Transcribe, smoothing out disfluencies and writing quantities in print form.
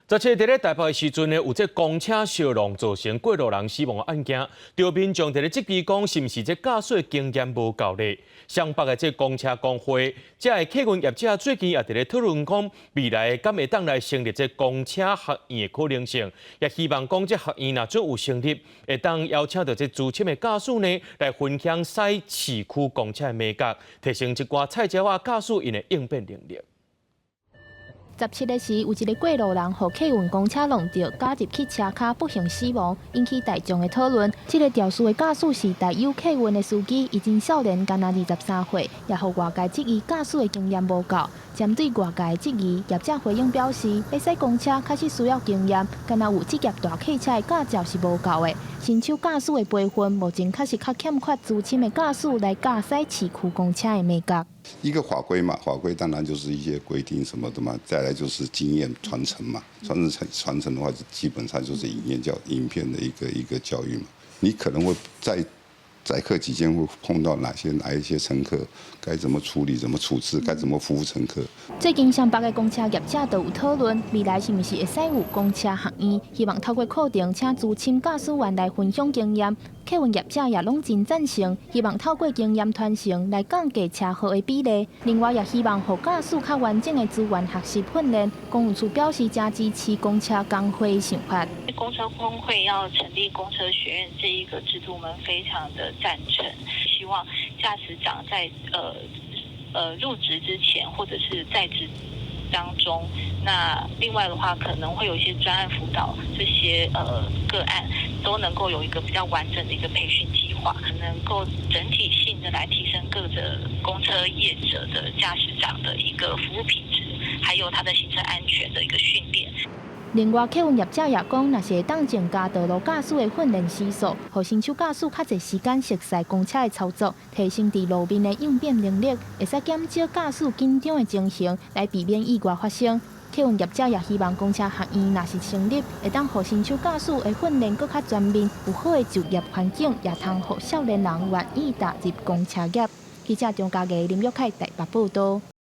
17佇咧台北的時陣呢，有這公車相撞造成過路人死亡的案件，著民眾佇咧質疑講，是毋是這駕駛經驗無夠咧？雙北的這公車公會，這个客運業者最近也佇咧討論講，未來敢會當來成立這公車學院的可能性，也希望講這學院若準有成立，會當邀請著這資深的駕駛呢，來分享駛市區公車的眉角，提升這寡菜鳥仔駕駛𪜶的應變能力。17日時，有一个過路人予客運公車撞著，絞入去車跤，不幸死亡，引起大眾的討論。這个肇事的駕駛是台有客運的司機，伊真少年，干焦23歲，也予外界質疑駕駛的經驗無夠。針對外界的質疑，業者回應表示，欲駛公車確實需要經驗，干焦有職業大客車的駕照是無夠的。新手駕駛的培訓目前確實較欠缺資深的駕駛來駕駛市區公車的眉角。一個法規嘛，法規當然就是一些規定什麼的嘛，再來就是經驗傳承嘛，傳承傳承的話，基本上就是影片的一個一個教育嘛。你可能會在載客期間會碰到哪一些乘客，該怎麼處理、怎麼處置、該怎麼服務乘客。最近雙北的公車業者都有討論，未來是毋是會使有公車學院？希望透過課程請資深駕駛員來分享經驗。客運業者也攏真贊成，希望透過經驗傳承來降低車禍的比例。另外，也希望予駕駛較完整的資源學習訓練。公務處表示誠支持公車工會的想法。公車工會要成立公車學院這一個制度，我們非常的贊成。希望駕駛長在入職之前，或者是在職當中，那另外的話可能會有一些專案輔導，這些個案都能夠有一個比較完整的一個培訓計劃，能夠整體性的來提升各個公車業者的駕駛長的一個服務品質，還有他的行車安全的一個訓練。另外，客運業者也講，若是會當增加道路駕駛的訓練時數，予新手駕駛較濟時間熟悉公車的操作，提升佇路面的應變能力，會使減少駕駛緊張的情形，來避免意外發生。客運業者也希望公車學院若是成立，會當予新手駕駛的訓練閣較全面，有好的就業環境，也通予少年人願意踏入公車業。記者張家藝、林玉凱台北報道。